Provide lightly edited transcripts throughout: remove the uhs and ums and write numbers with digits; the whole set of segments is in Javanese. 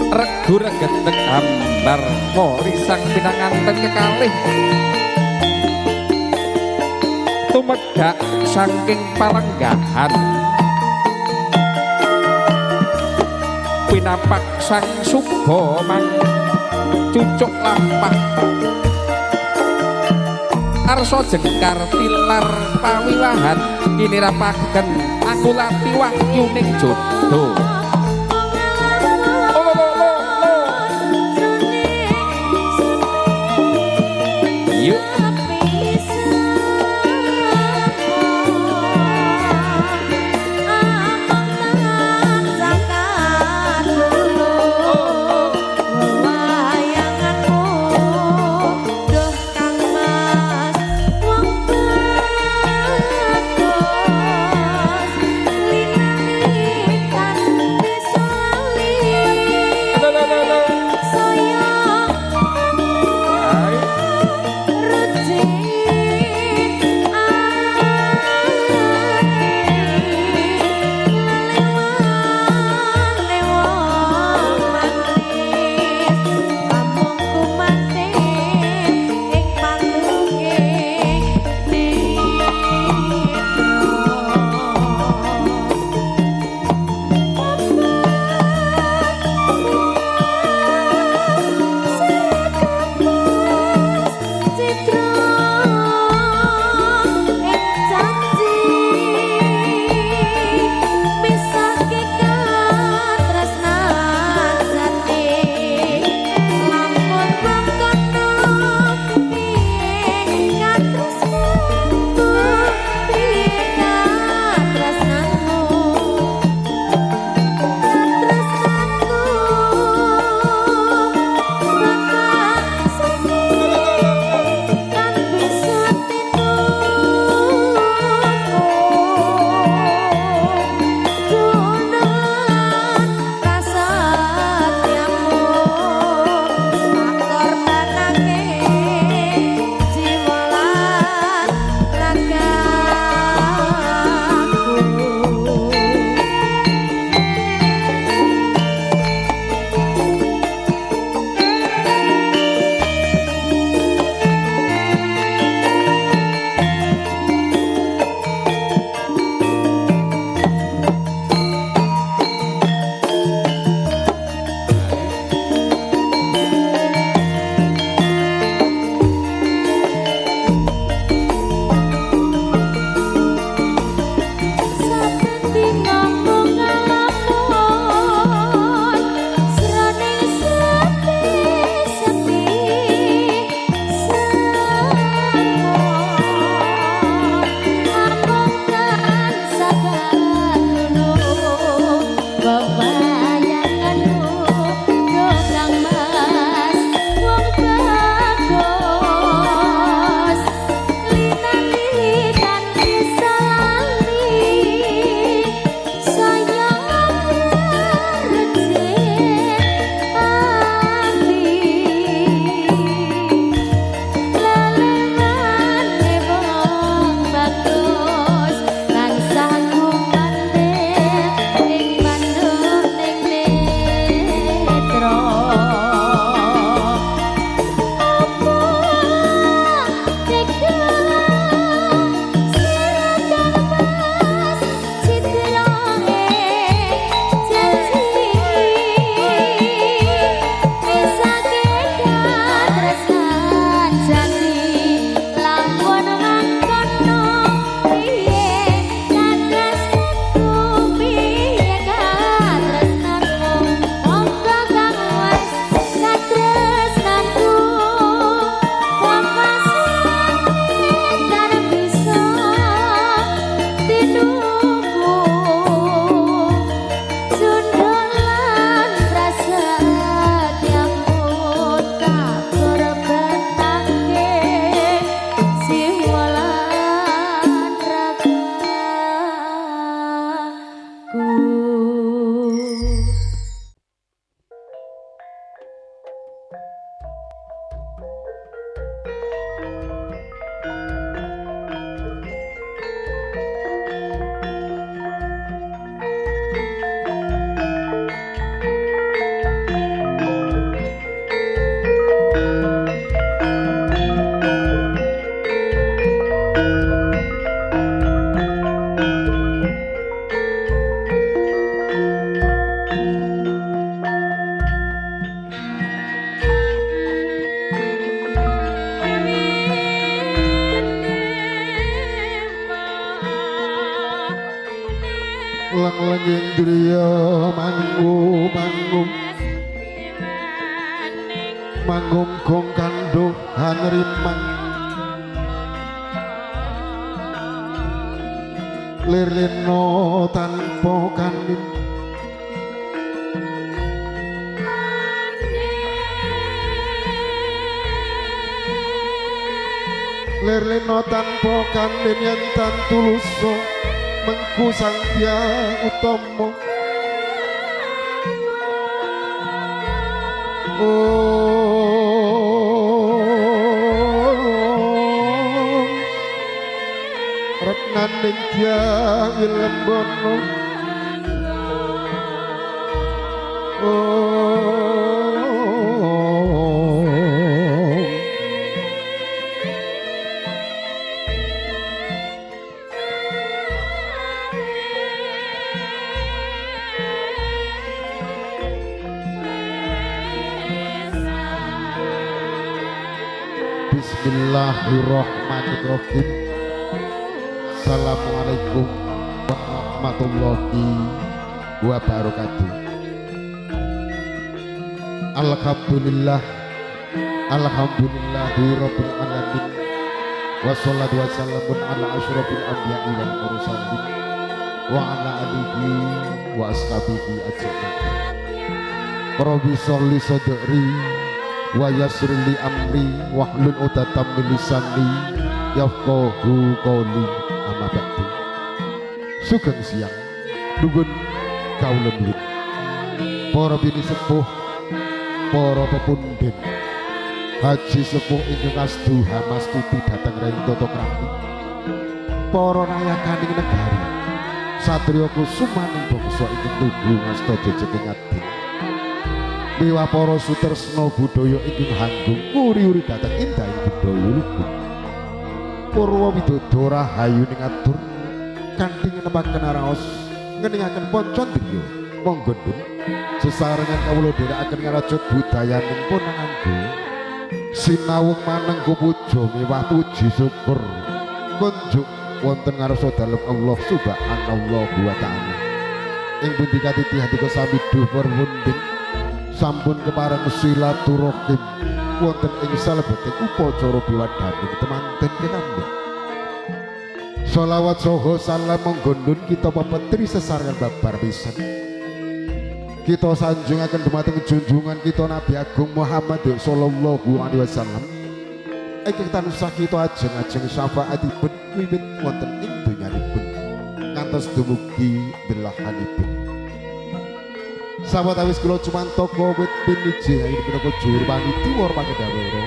Regu regetek hambar mori sang pinanganten kekalih tumegak saking palenggahan pinapak sang suba mang cucuk lampah arsa jengkar tilar pawiwahan kinirapaken angulati wahyuning jodoh. Oh, lo, lo, lo. Yuk. Lenging driya mangu mangu manggung gong kandho hanrimang lirlino tanpa kanin lirlino tanpa kanin yen tan tuluso mengku sang Hyang Utama. Oh retnaning Hyang Wilembono. Oh Bismillahirrahmanirrahim. Assalamualaikum warahmatullahi wabarakatuh. Alhamdulillah, alhamdulillahi rabbil alamin. Wassalatu wassalamu ala asyrafil anbiya'i wal mursalin wa ala alihi wa ashabihi ajma'in. Rabbi sholli sadri wa yassir li amri wahlul 'uqdatam min lisani yafqahu qawli. Amma ba'du. Sugeng siang nuwun kawula nuwun para bini sepuh, para pepundhen, haji sepuh ingkang astuha mastuti dhateng ring tata krami, para nayakaning negari, satriya kusumaning bangsa ingkang tuhu ngasta jejeking adil, miwah para sutresna budaya ingkang hanggung nguri-uri dhateng indahing budaya luhur. Purwa widodo rahayu ning atur kanthi ngenepaken raos ngeningaken pancandriya. Monggo ndun sesarengan kawula dherekaken ngrajut budayaning Ponanganggo sinawung manengku puja miwah puji syukur kunjuk wonten ngarsa dalem Allah Subhanahu wa taala. Ing pundi katiti handika sami duh perwundin sampun kepareng silaturahim wonten ing salebeting upacara biwadaning temanten kekambe. Sholawat saha salam monggo ndun kita pepetri sesarengan babar pisan. Kita sanjungaken dumateng junjungan kita Nabi Agung Muhammad sallallahu alaihi wasallam ingkang tansah kita ajeng-ajeng syafaatipun wiwit wonten ing donyanipun ngantos dumugi belahanipun. Sawetawis kula cumantaka wit piniji minangka juru panitia pangendhawara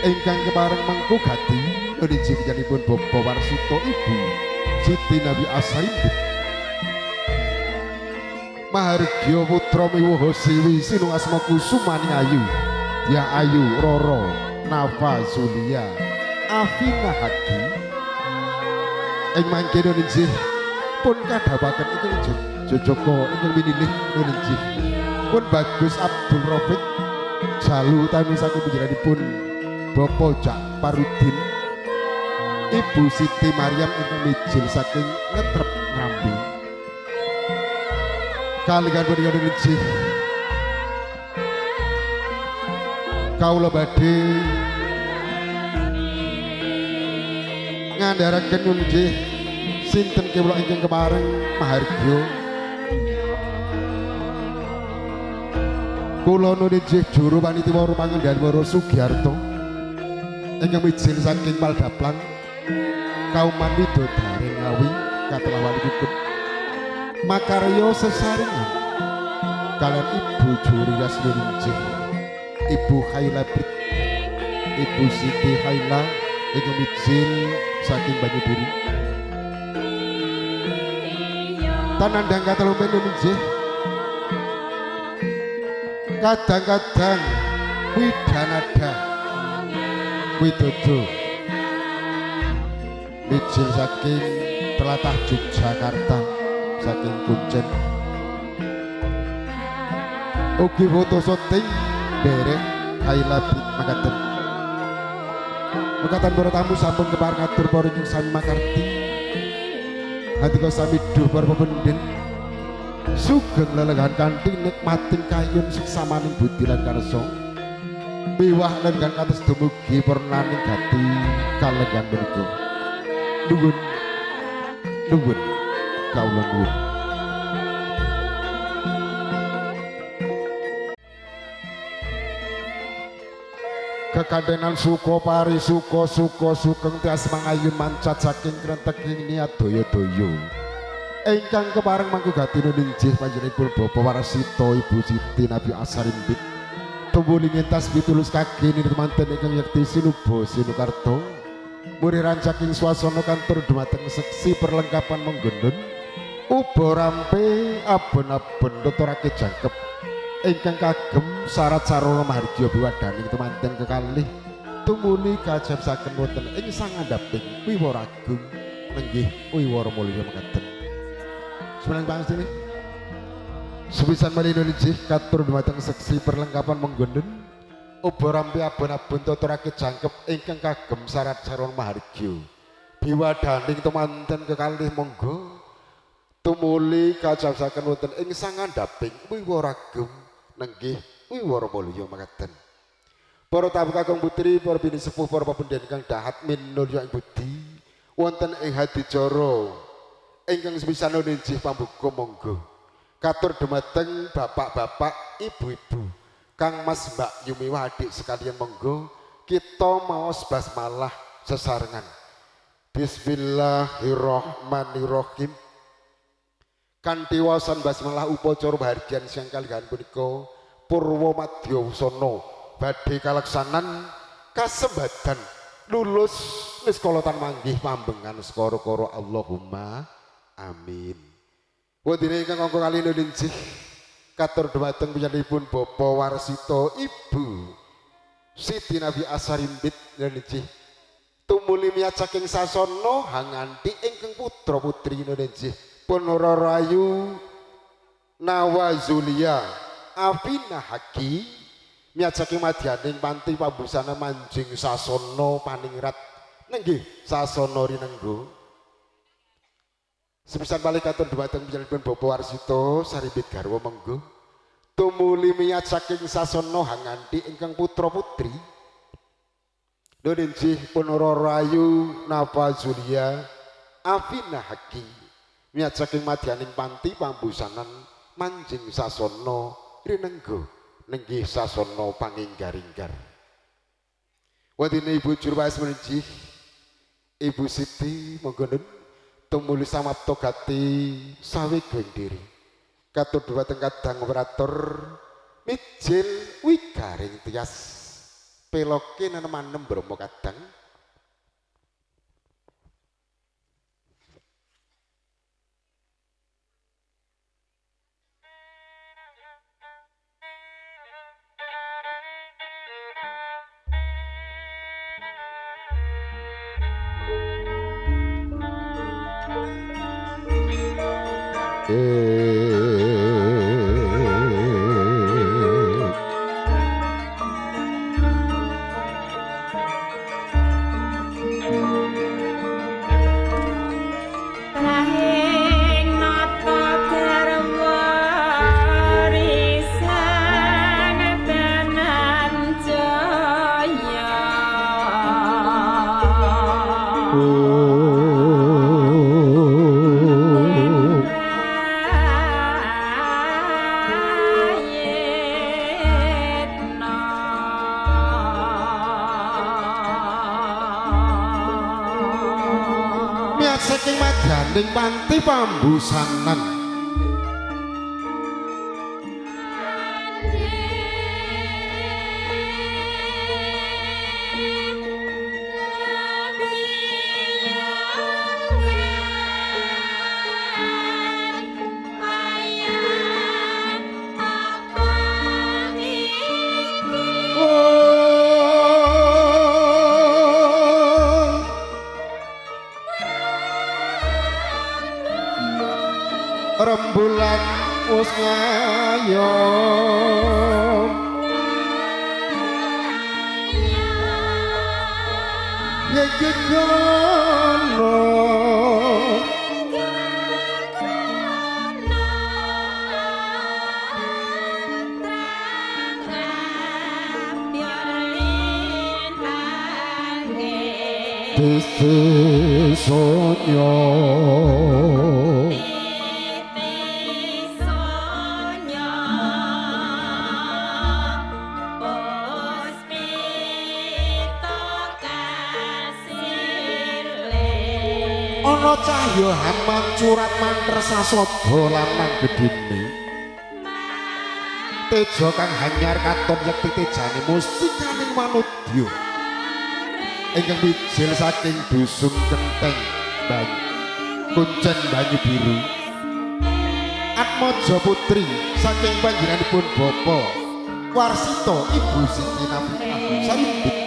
ingkang kepareng mengku gati nuniji panjenenganipun Bapak Warsito Ibu Siti Nabi Asarimbit Mahargya putra miwuha siwi sinu asma kusumani ayu ya ayu Roro Nafa Zulia Afina Haki ing mangke nuniji pun kadhapaken ingkang jejaka ingkang winilih nuniji pun Bagus Abdul Rafiq jalu tami saking panjenenganipun Bapak Jak Parudin Ibu Siti Maryam ingkang mijil saking Ngetrep Ngrambi. Kaliyan punika nuniji kawula badhe ngandharaken nuniji sinten kewula ingkang kepareng mahargya. Kula nuniji juru panitia pangendhawara Sugiarto ingkang mijil saking Paldaplang Kauman Widodaren Ngawi katelah walipun makarya sesarengan kalian Ibu Juri Yasmin Ibu Haila Brit Ibu Siti Haila ingkang mijil saking Banyudiri. Tanandang katelumen nuniji kadang-kadang widanada widodo mijil saking telatah Yogyakarta saking Kuncen ugi foto syuting derek Haila Brit makaten. Mekaten para tamu sampun kepareng atur para ingkang sami makarti handika sami duh para pepundhen Sugeng lelenggan kanthi nikmating kayun siksamaning budi lan karsa. Miwah lenggan kados dumugi purnaning gati kalenggan menika. Nuwun nuwun kawula nuwun. Kekadenan suka pari suka suka sugeng tias mangayun mancat saking krenteking niat daya-daya. Ingkang kepareng mangku gati ninjih panjenenganipun Bapak Warsito Ibu Siti Nabi Asarimbit. Tumuli ngentas pitulus kage nirmanten ingkang yekti sinuba sinukarta. Muri rancaking swasana kantor dumateng seksi perlengkapan menggendun. Uba rampe abon-abon tuturake jangkep. Ingkang kagem syarat sarana mahargya biwadaning temanten kekalih tumuli kajabsaken wonten ing sangandhaping wiwara agung nenggih wiwara mulya mekaten. Semeneng pangestune. Sepisan malih injih katur dumateng seksi perlengkapan menggonden uba rampe abon-abon tuturake jangkep ingkang kagem syarat sarana mahargya biwadaning temanten kekalih monggo tumuli kajabsaken wonten ing sangandhaping wiwara agung nenggih wiwara mulya mekaten. Para tamu kakung putri, para bini sepuh, para pepundhen ingkang dahat minulya ing budi wonten ing hadicara ingkang sepisan injih pambuka monggo katur dumateng bapak-bapak, ibu-ibu, Kang Mas, Mbak Yumiwa, adik sekalian monggo kita maos basmalah sesarengan. Bismillahirrahmanirrahim. Kanthi waosan basmalah upacara bahargyan siang kalihan punika purwa madya wusana badhe kalaksanan kasembadan lulus niskala tan manggih pambengan skara-kara Allahumma amin. Wondene ingkang angka kalih injih katur dumateng panjenenganipun Bapak Warsito Ibu Siti Nabi Asarimbit injih tumuli miyat saking sasana hanganti ingkang putra putri injih Ponororayu Nawazulia Afina Haki miyat saking madyaning panti pambusana manjing sasana paningrat nenggih sasana rinenggo. Sepisan malih katur dumateng panjenenganipun Bapak Warsito Sarimbit garwa monggo tumuli miyat saking sasana hanganti ingkang putra putri injih Ponororayu Nawazulia Afina Haki miyat saking madyaning panti pambusanan manjing sasana rinenggo nenggih sasana panginggar-inggar. Wondene Ibu Jurwais menjih Ibu Siti monggo nun tumuli samapta gati sawega ing diri. Katur dumateng kadang operator mijil wigaring tias peloke nenem-anem brahma kadang. Saking madyaning panti pambusanan rembulan wis ngayom yen kono Titi sonyo ana cahya hamancurat manter sasada lanang gedhene teja kang hanyar katon yekti tejane mustikaning manudya ingkang wijil saking dusun Kenteng Kuncen Banyu Biru Atmaja putri saking panjenenganipun Bapa Warsita Ibu Siti Nafiah Saribut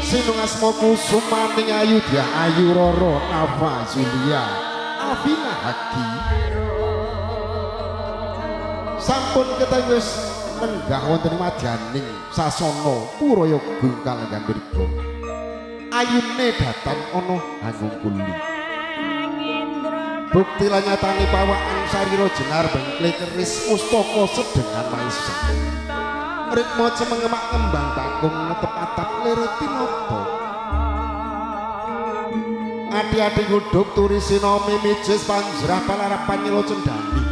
sinungasma kusumaning ayu dyah ayu rara Nafa Zulia Afina Haki sampun ketawis nenggah wonten madyaning sasana Puraya Gungkal Gambirga ayune datan ana hangungkuli bukti lan nyatane pawakan sarira jenar bengkle keris mustaka sedengan maesa rikma cemengemak ngembang bakung netep atap lere tinata ati-ati ngudhuk turi sinomi mijis panjrah palarapan nyela cendhani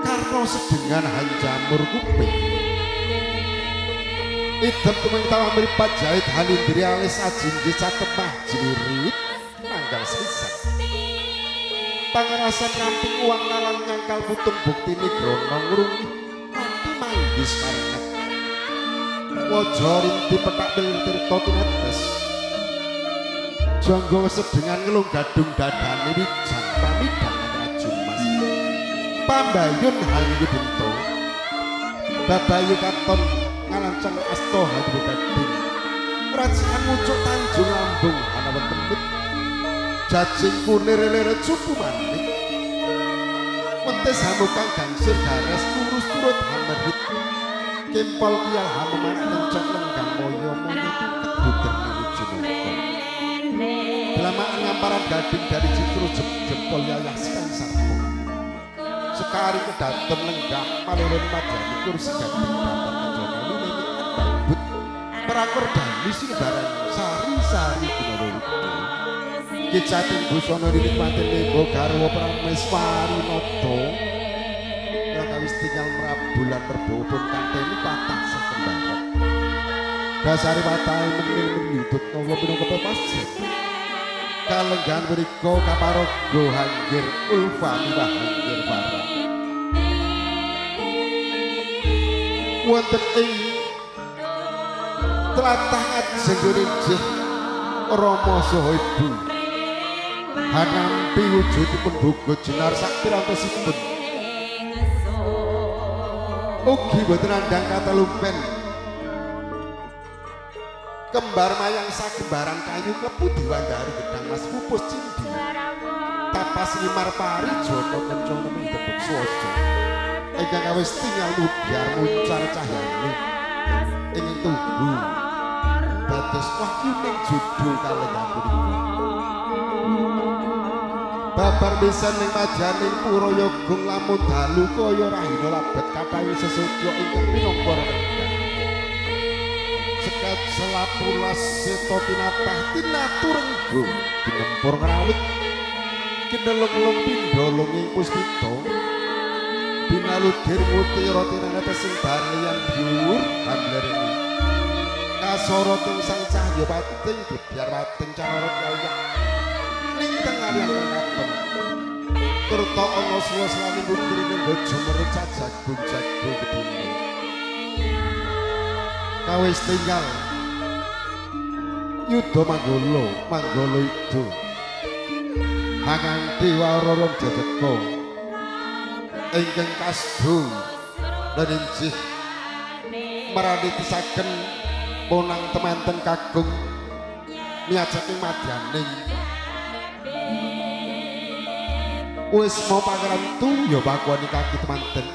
karna sedengan hanjamur kuping idep tumeng tawang mripat jahit halindri alis ajinji catemah jlirit nanggal sisan pangerasan ramping uang lalang nyangkal putung bukti nigrana ngrungi kanthi manggis parenget waja rinti petak tirta tinetes jangga sedengan ngelung gadung dadane wijang pamidangan rajun mas pambayun hangyu dento babayu katon ngalancang asta hadibu gading rajikan ngucuk tanjung lambung anawan temit jajing kunir lere cupu manik wentis hamukang gangsir gares lurus turut hamerit kempol kiyal hameman kenceng lenggang moyo moyo keduder nirujunoto belamaan ngamparan gading dari citru jempol yayah sikang sarpo sekari kedaton lenggah malurun madani kursi gading daton kejono lilini babut perakor dani sinebaran sari-sari gunalurito kicating busana dinikmati lembo garwa prameswari nata kawis tinggal merabulan perbawa pun kanteni patah sakembaran dasare patahe menil menyudut nawa minangka pepasreh kalenggahan punika kaparaga hanggir ulfa miwah hanggir para wonten ing tlatah ngajeng rinjih Rama saha Ibu hanampi wujudipun boga jenar sakpirantosipun ugi boten andhang katalumpen kembar mayang sakembaran kayu klebu diwandari gedang mas pupus cindhi tapas limar pari jana kencana mindhebuk swasa ingkang awis tinggal mubyar muncar cahyane ing tuhu dados wahyuning judul kalenggahan punika babar pisan ing madyaning Puraya Gung lamun dalu kaya rahina labet kathahi sesudya ingkang minangka rendah sekat selapulas seta tinatah tinaturenggo dinempur ngrawit kinelung-lung pindha lunging puspita binaludir mutira tinanete sing barayan biur hamlereni kasara ting sang cahya pating gebyar pating carara kaya ning tengah katon turta ana suwa-suwane putri ning bojo jagung jago gedene kawis tinggal yuda manggala manggala ida hanganti warara jejeka ingkang kasdu lan injih maranitisaken ponang temanten kagung miyajaking madyaning wis mau pangeran ya pakuani kaki temanten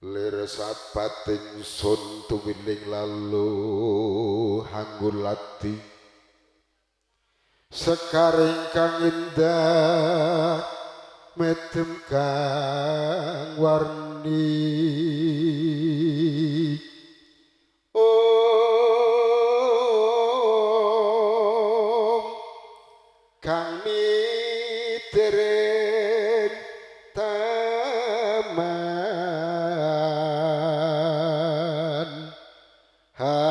Lir sabat ingsun tuwiling lalu hanggulati sekar ingkang indah medem kang warni. Om kang mitering taman ha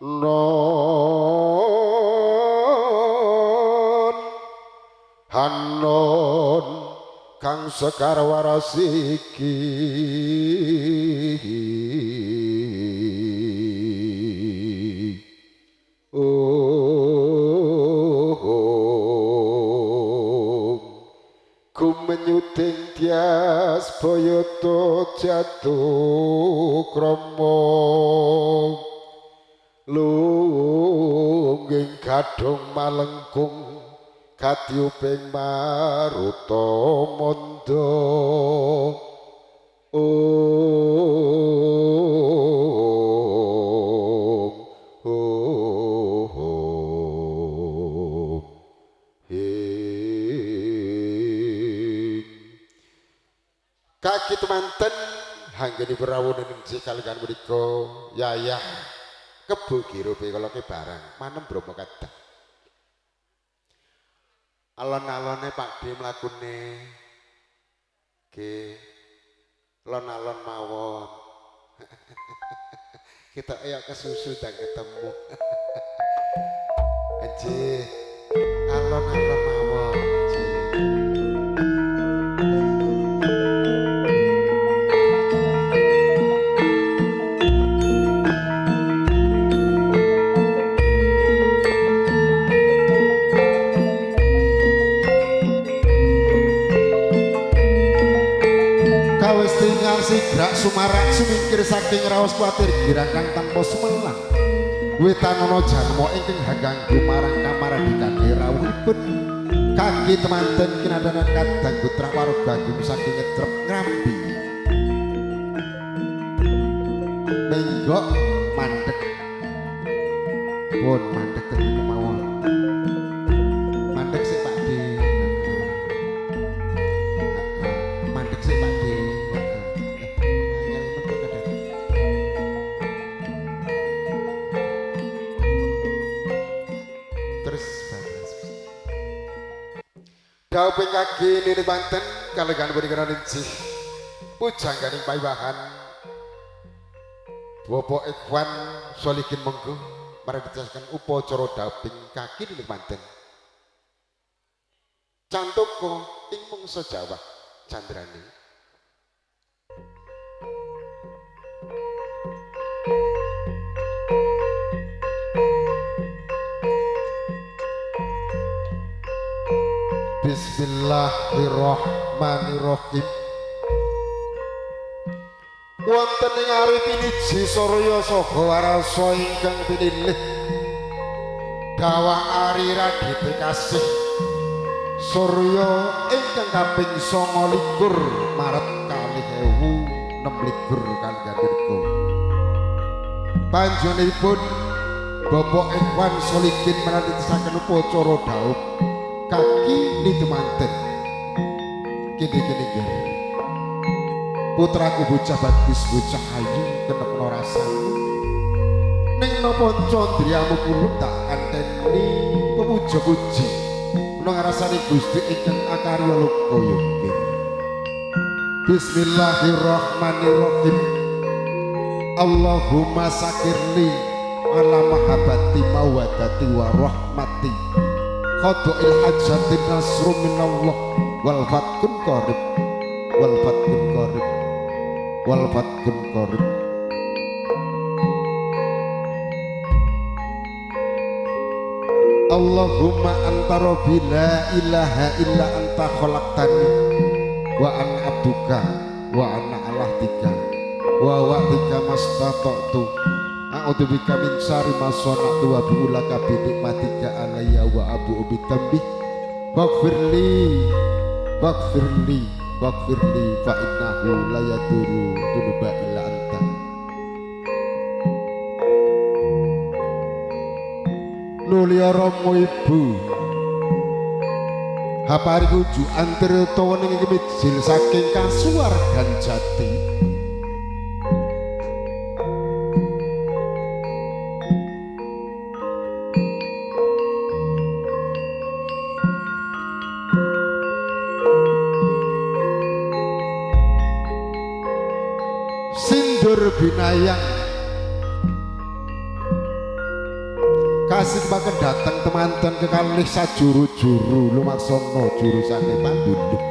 non hanon kang sekar waras iki. Kumenyuting tias boyoto jatuh kromo lungging gadhong malengkung katyuping maruta mondo. Om om kaki temanten hanggeni berawuh ning kalian punika yayah kebo girobe kala barang manem bromo kadah. Alon-alone Pak D mlakune nggih alon-alon mawon. Kita ya kesusu dan ketemu. Nggih alon-alon mawon. Sigrak sumarak sumingkir saking raos kuatir girang kang tanpa sumelang wetanono janma ingkang haganggu marang kamaradikane rawuhipun kaki temanten kinadanan kadang putra warga gum saking ngetrep ngrambi menggok mandek pun mandek ten kemawon mandek sik Pak D mandek sik Pak D. Dawuh kaki nini Banten kalegan punika ninjih pujangganing paiwahan Bapak Ikhwan Solikin monggo mari dijelaskan upacara dawuh kaki nini Banten Cantoko ing mangsa Jawa Candrane. Bismillahirrahmanirrahim. Wonten ing ari piniji surya saha warasa ingkang pinilih dawa ari radite kasih surya ingkang kaping 29 Maret 2026 kaliyan mriku. Panjenenganipun Bapak Ikhwan Solikin menawi tesaken upacara dhaup kaki nitemanten kene-kene nggih putraku bocah bagus bocah ayu kenepno rasaku ning napa candriyamu kulub tak anteni pemuja-puji menawa ngrasani Gusti ingkang akarya loka yoga. Bismillahirrahmanirrahim. Allahumma sakirli ala mahabbati mawadati wa rahmati qada'il hajati nasru minallah wal fatkun qarib wal fatkun qarib wal fatkun qarib. Allahumma anta rabbi la ilaha illa anta khalaqtani wa ana abduka wa ana alahdika wa wa'dika mastata'tu a'udzubika min syarri ma sana'tu wa bu'ulaka bi nikmatika alayya wa abu'u bi dzambi faghfirli Waghfirli waghfirli fa innahu la yaduru dzunuba illa anta. Nulya Rama Ibu hapari kuju antirta wening ing mijil saking kasuwargan jati. Sindur binayang kasih paken dateng temanten kekalih sajuru-juru lumaksana jurusane pandunduk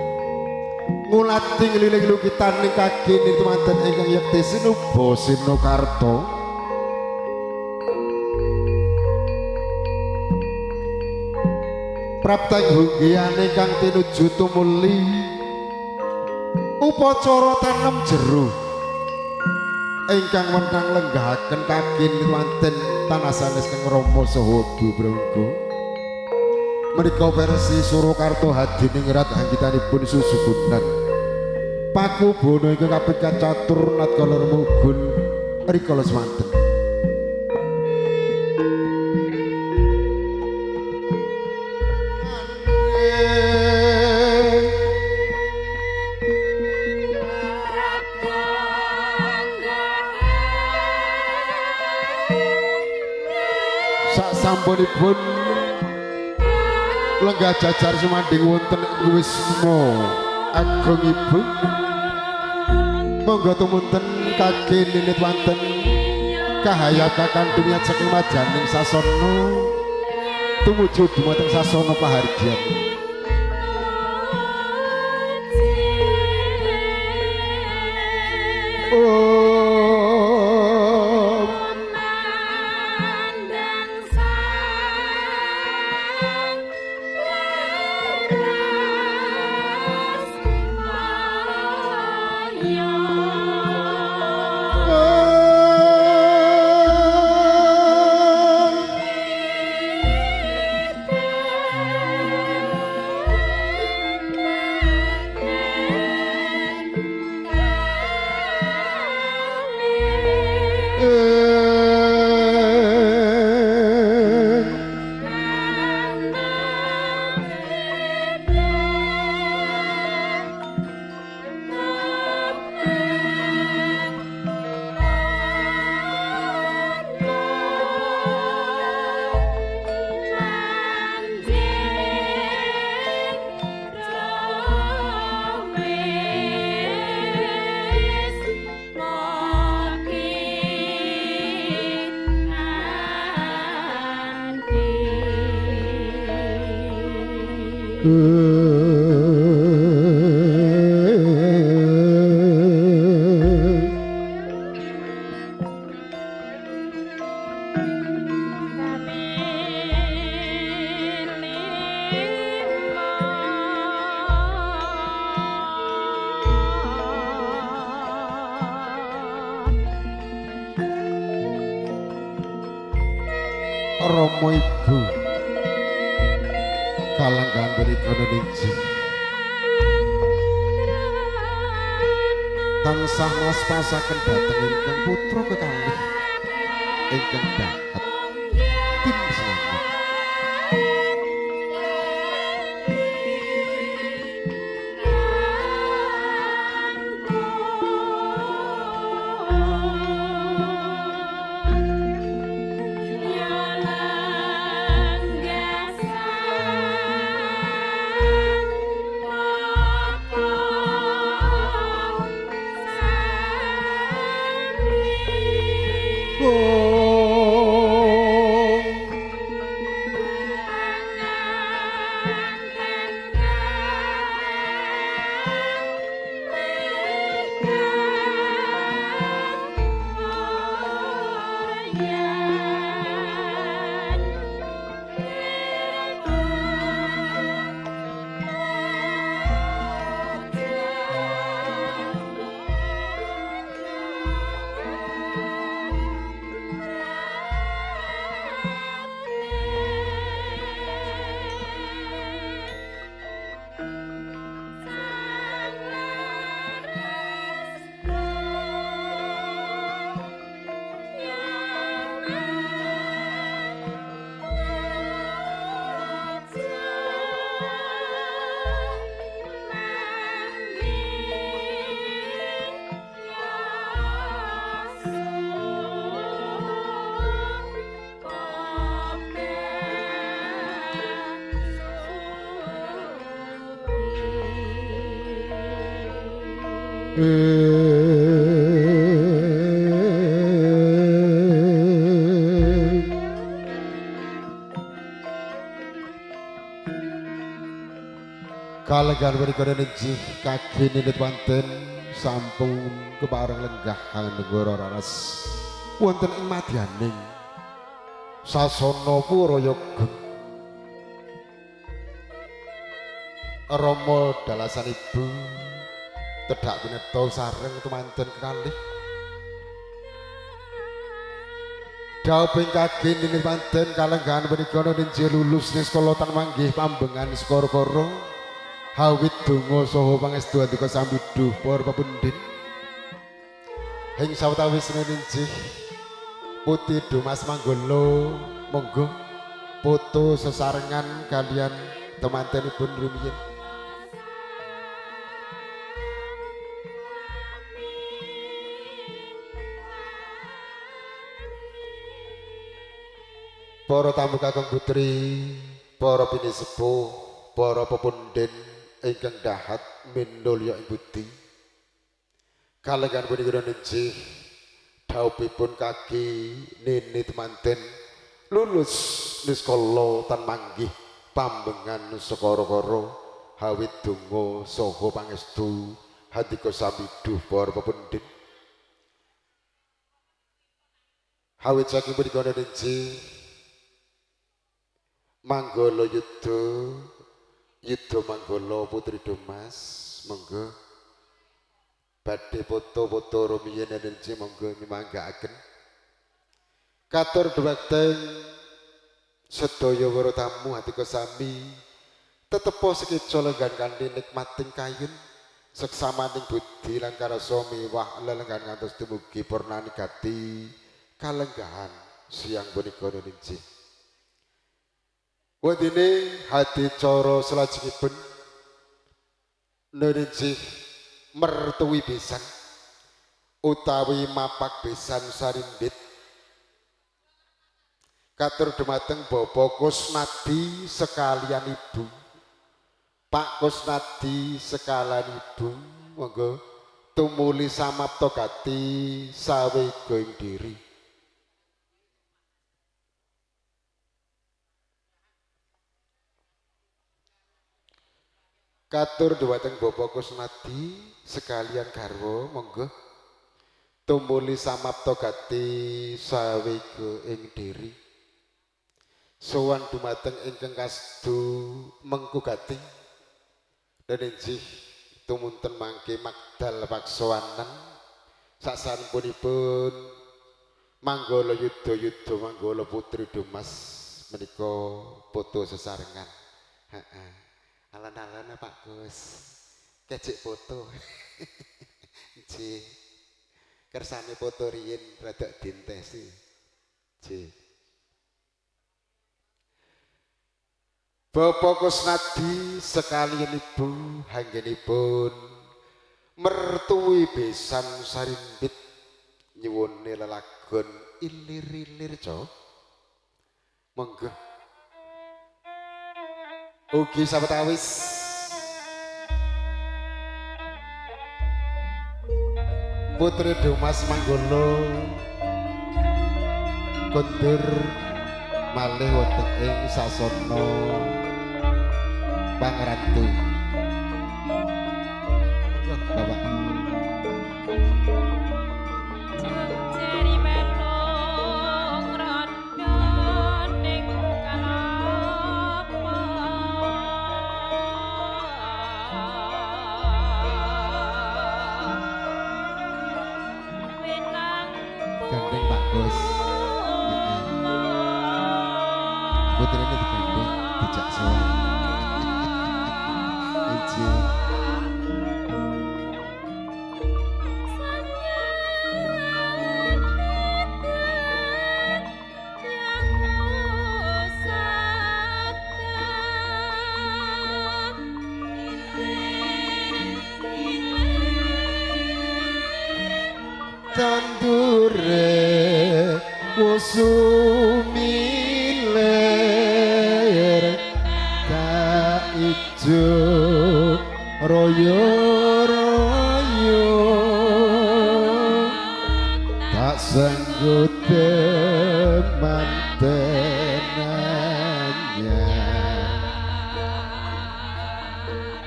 ngulati ngeliling lukitan ing kagene temanten ingkang yekti sinuba sinokarta. Prapta hunggiyane kang tinuju tumuli upacara tanem jero ingkang wenang lenggahaken kakin wonten tanah sanes kang Rama saha Bu Brenggo. Menika versi Surakarta Hadiningrat anggitanipun susuhunan Pakubono ingkang kaping kacatur natkala remugun rikala semanten. Sampunipun lenggah jajar sumandhing wonten ing wisma agung ibu, monggo tumunten kage ninit wonten kahayatakan dunya saking majaning sasana tumuju dumateng sasana pahargyan. Romo Ibu kalanggahan punika nuniji tansah maspasaken dhateng ingkang putra kekalih ingkang dahat tim slamet. Kalenggan punika nenjih kagem ninit wanten sampun kepareng lenggah negara raras wonten ing madyaning sasana Purayoga. Rama dalasan ibu tedhak pineta sareng tumanten kekalih. Dhawuhing kagem ninit wanten kalenggahan punika nenjih lulus niskala tan manggih pambengan skara-kara hawit donga saha pangestu andika sambiduh para pepundhen. Ing sawetawis nenjih Putri Dumas Manggala monggo foto sesarengan kalian temantenipun rumiyin. Para tamu kakung putri, para pinisepuh, para pepundhen ingkang dahat minulya ing budi. Kalenggan punika nenjih dhawuhipun kaki nini temanten lulus niskala tan manggih pambengan sakara-kara hawit donga saha pangestu handika samiduh para pepundhen. Hawit saking punika nenjih Manggala Yuda Yuda Manggala Putri Dumas monggo badhe foto-foto rumiyin nenjih monggo nyumanggaaken. Katur dhumateng sedaya para tamu handika sami tetepo sekeca lenggan kanthi nikmating kayun seksamaning budi lan karasa miwah lelenggan ngantos dumugi purnani gati kalenggahan siang punika nenjih. Wondene hadicara salajengipun nenjih mertuwi besan utawi mapak besan sarimbit katur dumateng Bapak Kusnadi sekalian Ibu, Pak Kusnadi sekalian Ibu monggo tumuli samapta gati sawega ing diri. Katur dumateng Bapak Kusnadi sekalian garwa monggo tumuli samapta gati sawega ing diri. Sowan dumateng ingkang kasdu mengku gati nenjih tumunten mangke makdal paksawanan sasampunipun Manggala Yuda Yuda Manggala Putri Dumas menika foto sesarengan. Heeh. Alon-alon Pak Gus, kecik foto. Nggih. Kersane foto riyin rada dintesi. Nggih. Bapak Kusnadi sekalian Ibu anggenipun mertuwi besan sarimbit nyuwune lelagon ilir-ilir co. Monggo. Ugi sawetawis Putri Dumas Manggala kondur malih wonten ing sasana Pangratu. Bapak. Gandeng Pak Gus. Putrine digandeng dijak sowan. Iji. Tandure wosumilir ta ijo royo royo. sanggup mantenannya.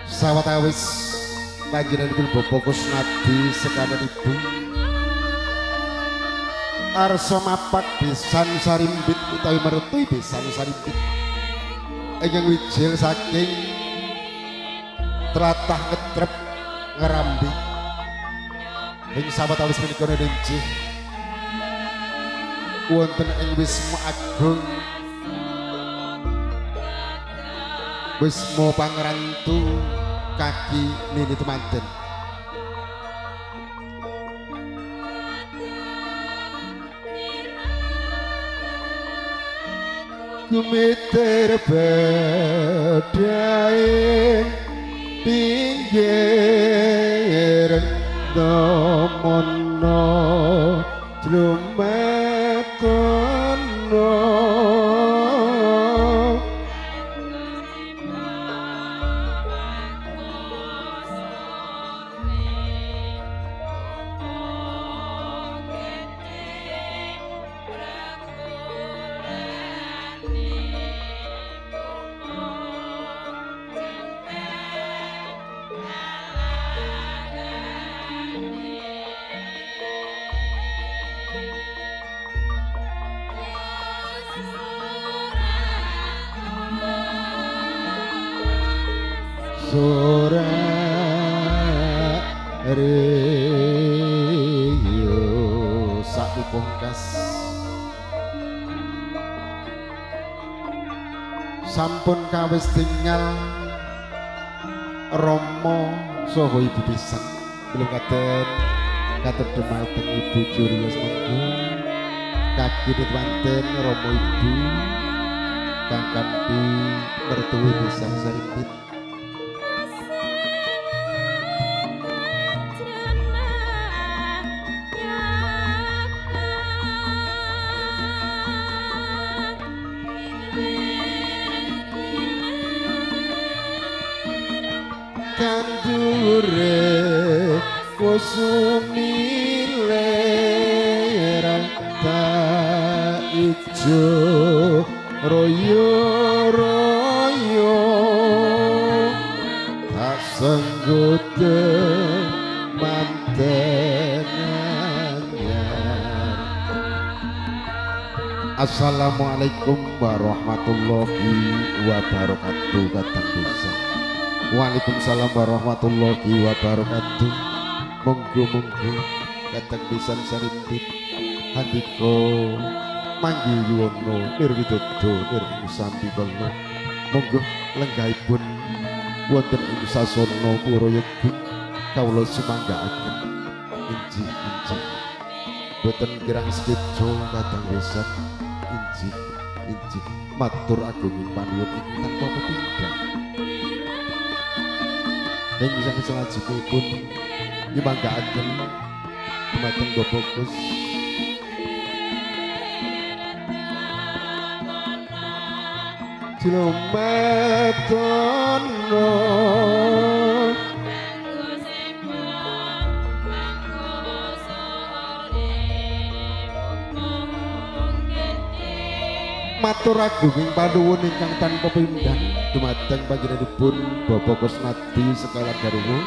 Sawetawis panjenenganipun Bapak Kusnadi sekawan ibu arsa mapak besan sarimbit utawi mertui besan sarimbit ingkang wijil saking tlatah Ngetrep Ngerambi. Ing sawetawis punika nenjih wonten ing Wisma Agung Wisma Pangrantu kaki nini temanten. Gumiter bedhae pinggir domono jlumatono. Sore sakupungkas sampun kawis tinggal Romo saha ibu pisan belum katen katur dumateng Ibu Jurius monggo kaki ditwanten Romo ibu kang kanthi mertuwi pisan sarimbit. Tandure kusumile rata ijo royo royo tak sanggup mantenannya. Assalamualaikum warahmatullahi wabarakatuh. Katang desa. Waalaikumsalam warahmatullahi wabarakatuh. Monggo monggo katang pisan sarimbit handika manggi yuwana nirwidodo nir sambikala. Monggo lenggahipun wonten ing sasana pura yegi kawula sumanggaaken. Injih injih boten kirang sekeca katang pisan. Injih injih matur agunging panuwun ing tanpa pepindhan. Ing sang salajengipun nyumanggaaken dumateng Bapak Gus Jlomatono. Matur agunging panuwun ingkang tanpa pindhan dumateng panjenenganipun Bapak Kusnadi sekawan garwa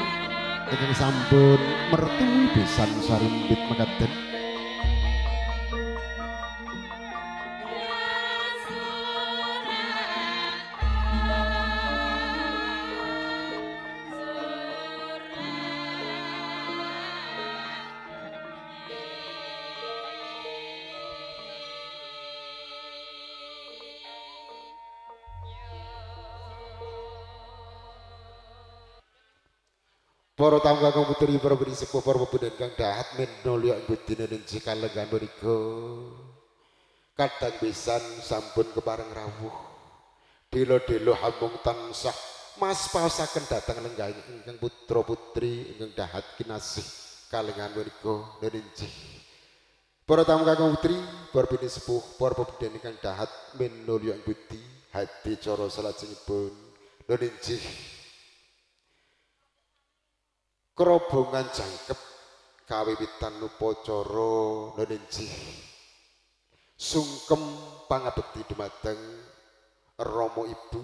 ingkang sampun mertuwi besan sarimbit mekaten. Para tamu kakung putri, para bini sepuh, para pemuda kang dahat minulya ing budine nenji kalenggan mriku. Kadang pisan sampun kepareng rawuh. Delo-delo hamung tansah mas paosaken dhateng lenggah ingkang putra putri ingkang dahat kinasih kalenggan mriku nenji. Para tamu kakung putri, para bini sepuh, para pemuda ingkang dahat minulya ing budi hadi cara salajengipun nenji. Kerobongan jangkep kawiwitan upacara nenji. Sungkem pangabekti dumateng Rama Ibu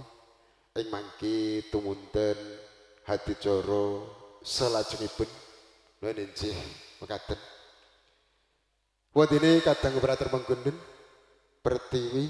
ing mangke tumunten adicara salajengipun. Nuwun injih mekaten. Wondene kadang operator menggunden Pertiwi.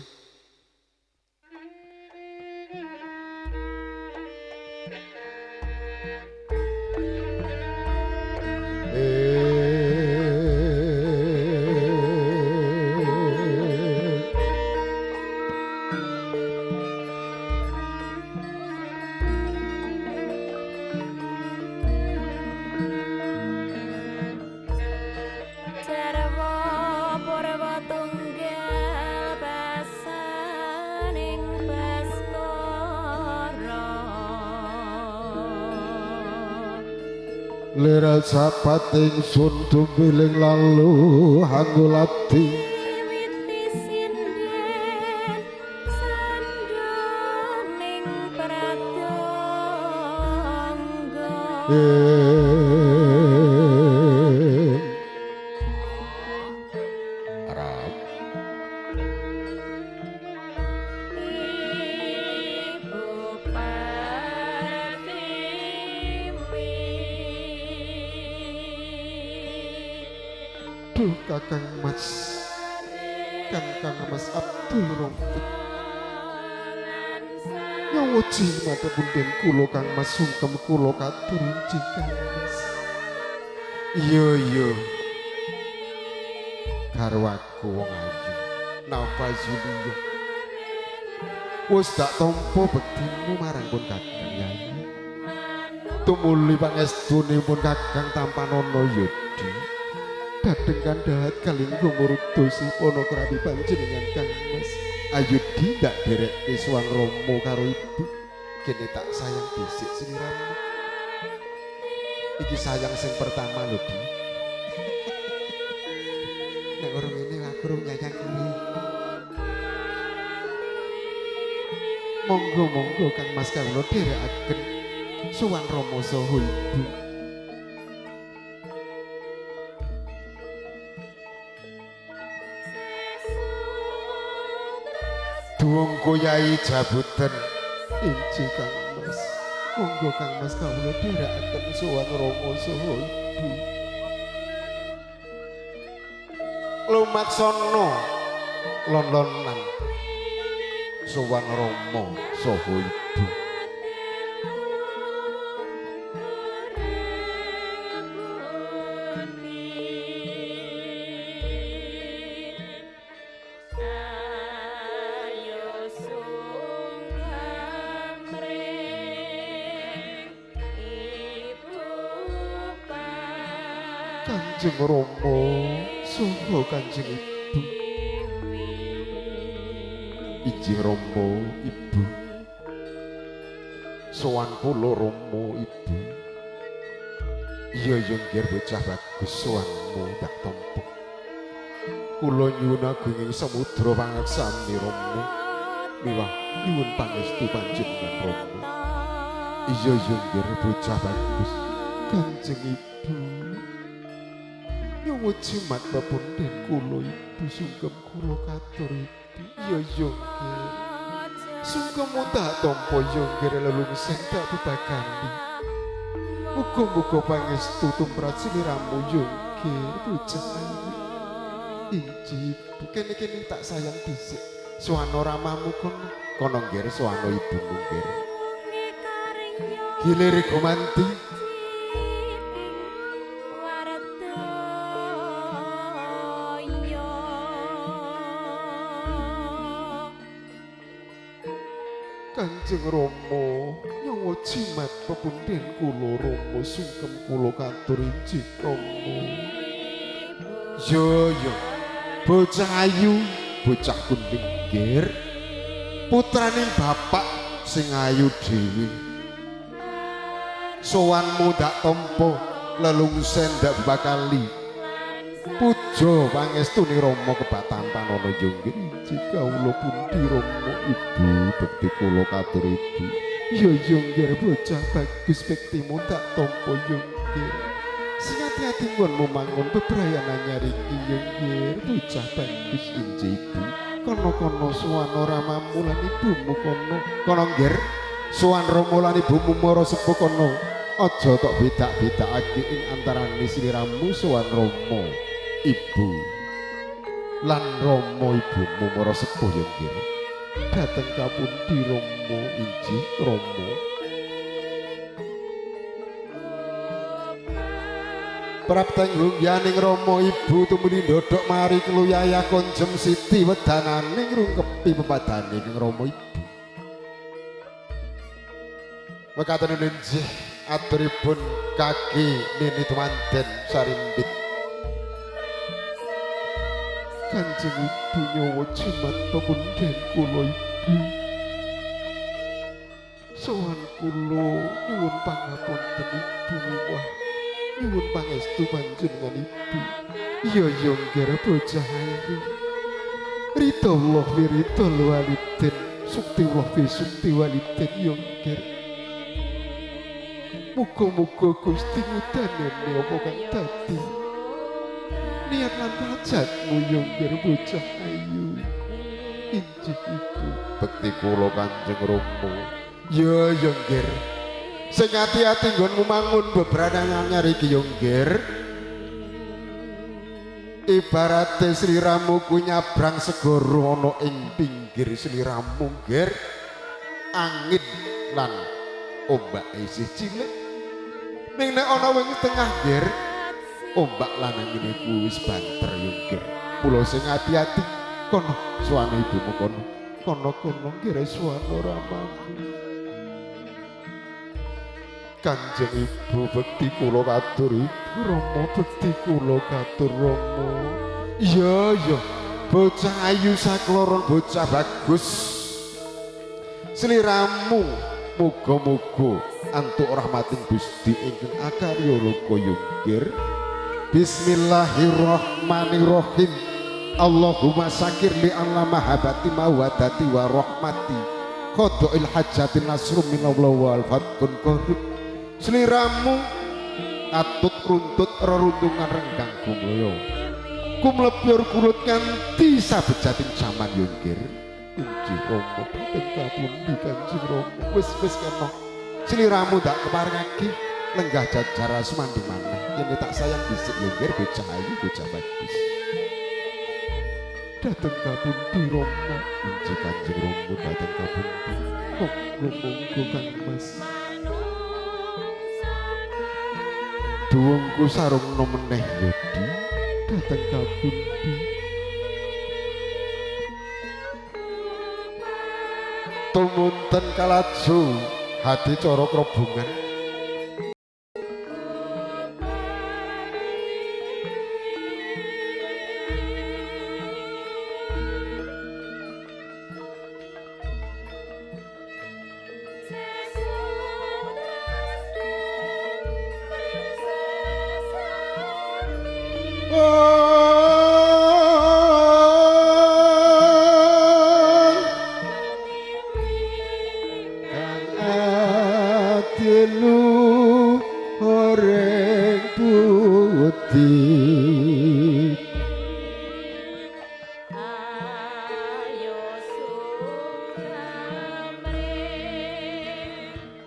Lera sapat ingsun tumpiling lalu hanggulati wiwiti sinden sandhoning pradangga. Arab Ibu Pertiwi. Duh Kakang Mas, Kakang Mas Abdul Rofiq. Nyawa mata punden kula Kang Mas sungkem kula katur injih Kang Mas. Iya iya. Garwaku wong ayu Nafa Zulia. Wis dak tampa bektimu marang pun Kakang Yai. Tumuli pangestunipun Kakang tampanana ya Di. Dadeng kandhat kalinggo murudosi panakrami panjenengan Kang Mas. Ayo Di ndak derekke suwang Rama karo ibu. Kene tak sayang dhisik sliramu. Iki sayang sing pertama lho Di. Nek ora ngene aku ora nyayang kuwi. Monggo monggo Kang Mas kawula dherekaken suwang Rama saha ibu. Duwung Yai Jabuten injih Kang Mas. Monggo Kang Mas kawula dherekaken sowan Rama saha ibu. Lumaksana lon-lonan sowan Rama saha ibu. Kanjeng Rama saha Kanjeng Ibu. Injih Rama Ibu. Sowan kula Rama Ibu. Iya ya nggih bocah bagus sowanmu ndak tampa. Kula nyuwun agunging samudra pangaksami Rama. Miwah nyuwun pangestu panjenengan Rama. Iya ya nggih bocah bagus. Kanjeng Ibu. Nyawa jimat pepunden kula ibu sungkem kula katur ibu. Iya ya nggih. Sungkemmu tak tampa ya nggih lelungsen tak bebakani. Muga-muga pangestu tumrap sliramu ya nggih bocah ayu. Injih ibu kene-kene tak sayang dhisik. Suwana ramamu kono. Kono nggih suwana ibumu nggih. Gilir gumanti. Kanjeng Rama nyawa jimat pepunden kula Rama sungkem kula katur injih Rama. Yo yo bocah ayu bocah kuning nggir putrane bapak sing ayu dhewe. Sowanmu ndak tampa lelungsen ndak bakali. Puja pangestune Rama kebak tampanana ya nggih injih kawula pundi Rama ibu bekti kula katur ibu. Iya ya nggih bocah bagus bektimu tak tampa ya nggih. Sing ati-ati nggonmu mangun bebrayan anyar iki yo nggir bocah bagus injih ibu. Kono-kono sowan ramamu lan ibumu kono. Kono nggir sowan rama lan ibumu mara sepuh kono. Aja tok bedak-bedakake ing antarane sliramu sowan rama ibu lan rama ibumu mara sepuh ya nggir. Dhateng kapundi rama injih rama? Prapteng hungyaning rama ibu tumuli ndodhok mari keluyaya konjem siti wedanane ngrungkepi pepadane ing rama ibu. Mekaten injih aturipun kaki nini tumanten sarimbit. Kanjeng ibu nyawa jimat pepundhen kula ibu. Sowan kula nyuwun pangapunten ibu miwah nyuwun pangestu panjenengan ibu. Iya ya nggir bocah ayu. Ridho Allah fi ridho walidin, sukti Allah fi sukti walidin ya nggir. Muga-muga Gusti ngudanene apa kang dadi niat lan hajatmu ya nggir bocah ayu. Injih ibu bekti kula Kanjeng Rama. Ya ya nggir. Sing ati-ati nggonmu mangun bebranan anyar iki ya nggir. Ibarate sliramu ku nyabrang segara ana ing pinggir sliramu nggir. Angin lan ombak isih cilik. Ning nek ana wing tengah nggir, ombak lan angine ku wis banter ya nggir. Mula sing ati-ati kono suwane ibumu kono. Kono-kono nggir suwana ramamu. Kanjeng ibu bekti kula katur ibu rama bekti kula katur rama. Iya iya bocah ayu sakloron bocah bagus. Sliramu muga-muga antuk rahmating Gusti ingkang akarya loka yungkir. Bismillahirrahmanirrahim. Allahumma sakir li alla mahabbati mawadati wa rahmati. Qada'il hajati nasrum minallah wal fatkun qarib. Sliramu atut runtut reruntungan renggang gumloyo kumlepyor kulut nganti sabejating jaman yungkir. Injih Rama dhateng kapundi Kanjeng Rama. Wis wis kena sliramu ndak keparengake lenggah jajar sumandi maneh. Yen tak sayang dhisik yungkir bocah ayu bocah bagus. Dhateng kapundi Rama. Injih Kanjeng Rama dhateng kapundi. Monggo monggo Kang Mas. Duwungku sarungna meneh Yodi dhateng kapundi. Tumunten kalaju hati cara krobongan.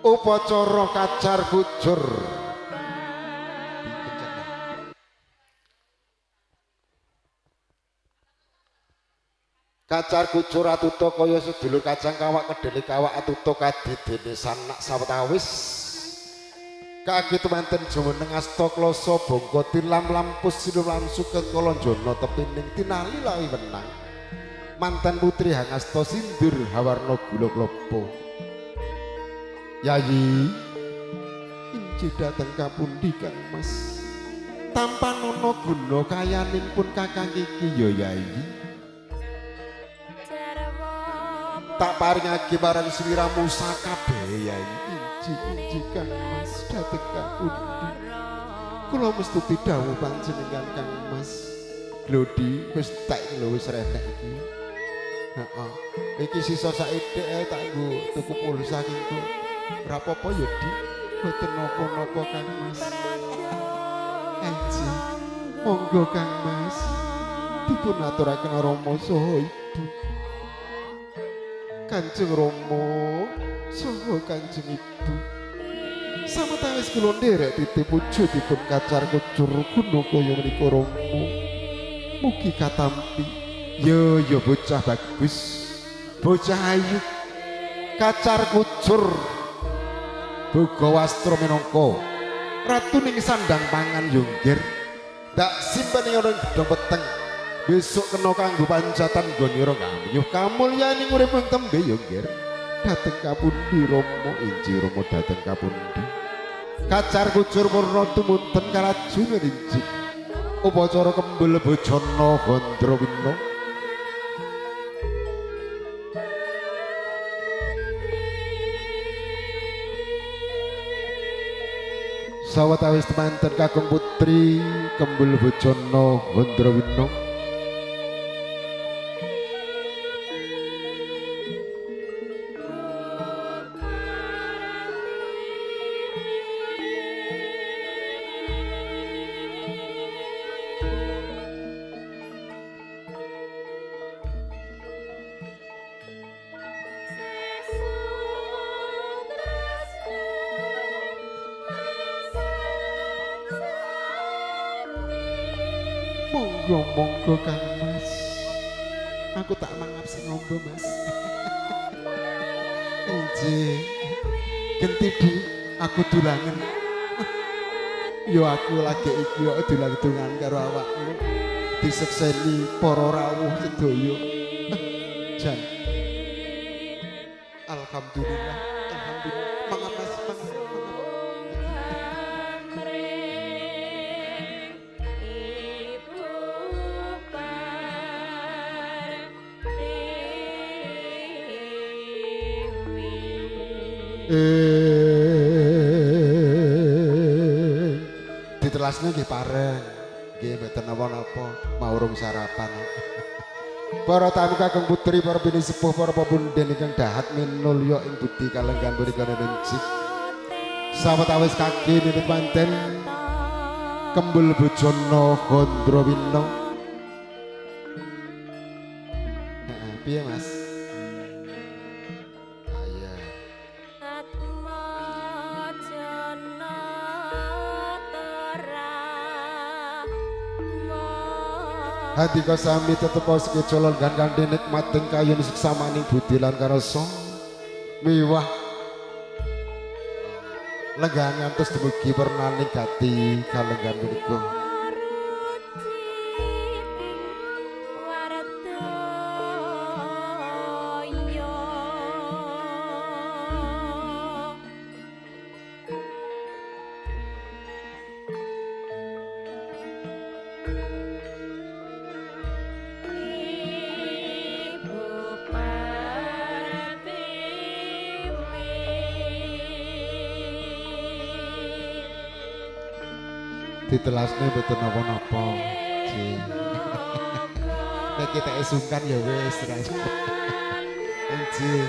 Upacara kacar kujur. Kacar kucur atuta kaya sedulur kacang kawak kedele kawak atuta kadidene sanak sawetawis. Kaki tumanten jumeneng asta klasa bangka tilam lampus sinulam suket kalanjana tepining tinali lawi wenang. Manten putri hangasta sindur hawarna gula klapa. Yayi injih dhateng kapundi Kang Mas. Tampan ana guna kayaning pun kakang iki ya Yayi. Tak paringake marang sliramu sakabehe Yayi. Injih injih Kang Mas dhateng kapundi. Kula mestuti dawuh panjenengan Kang Mas. Glodi wis tek lho wis renek iki. Heeh. Iki sisa saithik ae tak nggo tuku pulsa kingko. Ora apa-apa ya Dik. Boten napa-napa Kang Mas. Monggo Kang Mas, dipun aturaken Rama saha Ibu. Kanjeng Rama saha Kanjeng Ibu. Sawetawis kula nderek titip wujudipun kacar kucur guna kaya menika Rama. Mugi katampi. Yo yo bocah bagus, bocah ayu, kacar kucur boga wastra minangka ratu ning sandang pangan yo nggir. Dak simpen ing ana gedhong peteng. Besok kena kanggo pancatan nggon ira ngamyuh kamulyaning urip ing tembe yo nggir. Dhateng kapundi Rama? Injih Rama dhateng kapundi? Kacar kucur purna tumunten kalajune rinjing. Upacara kembul bojana Gandrawina. Sawetawis temanten kakung putri kembul bojana Gandrawina. Monggo monggo Kang Mas, aku tak mangap sing ngombe Mas. Injih, genti Bu, aku dulangen. Yo aku lagi iki yo dulang-dungan karo awakmu. Disekseni para rawuh sedaya. Jan. Alhamdulillah, alhamdulillah. Mangap Mas, mangap. Ditelasne nggih pareng. Nggih mboten napa-napa, mau urung sarapan. Para tamu kakung putri, para bini sepuh, para pepunden ingkang dahat minulya ing budi kalenggan punika nencik. Sawetawis kaki ninut manten kembul bojana Gandrawina. Heeh, piye Mas? Handika sami tetep sekeca lenggan kanthi nikmating kayun siksamaning budi lan karasa miwah lenggan ngantos dumugi pernaning gati kalenggan punika. Ditelasne mboten napa-napa. Nek kita sungkan ya wis ra. Nggih.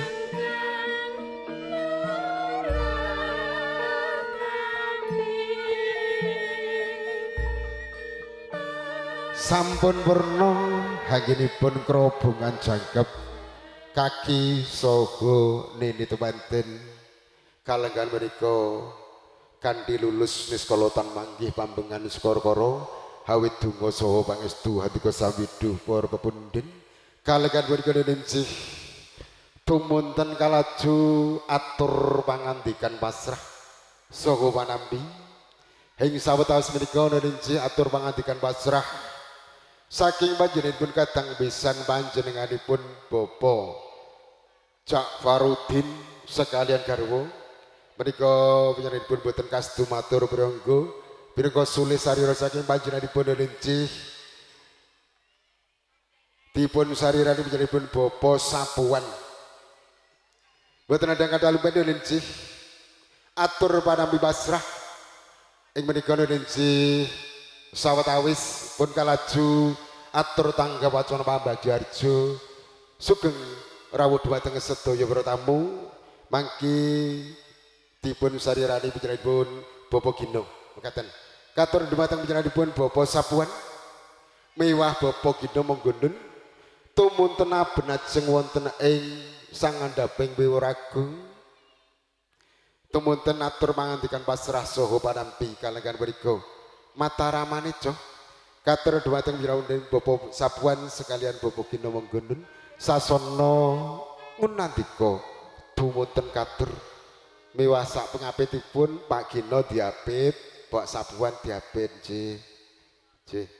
Sampun purna anggenipun krobongan jangkep kaki saha nini temanten kalenggan menika kanthi lulus niskala tan manggih pambengan sukara-kara hawit donga saha pangestu handika samwiduh para pepundhen kalenggan punika nencih tumunten kalaju atur pangandikan pasrah saha panampi ing sawetawis menika nencih atur pangandikan pasrah saking panjenenganipun kadang besan panjenenganipun Bapak Jakfarudin sekalian garwa menika panjenenganipun boten kasdu matur prangga pirangga sulih sarira saking panjenenganipun nencih dipun sarirani panjenenganipun Bapak Sapuan boten adang kathah lumpen nencih atur panampi pasrah ing menika nencih sawetawis pun kalaju atur tangga wacana pambagyaharja sugeng rawuh dhumateng sedaya para tamu mangki dipun sarirani panjenenganipun Bapak Gino mekaten. Katur dumateng panjenenganipun Bapak Sapuan miwah Bapak Gino Monggondon tumunten benajeng wonten ing sangandhaping Wiworagung. Tumunten atur pangandikan pasrah saha panampi kalenggan mriku Mataramane coh. Katur dumateng panjenengan Bapak Sapuan sekalian Bapak Gino Monggondon sasana ngunandika dumunten katur miwah sak pengapitipun Pak Gino diapit, Pak Sapuan diapit. Nggih. Nggih.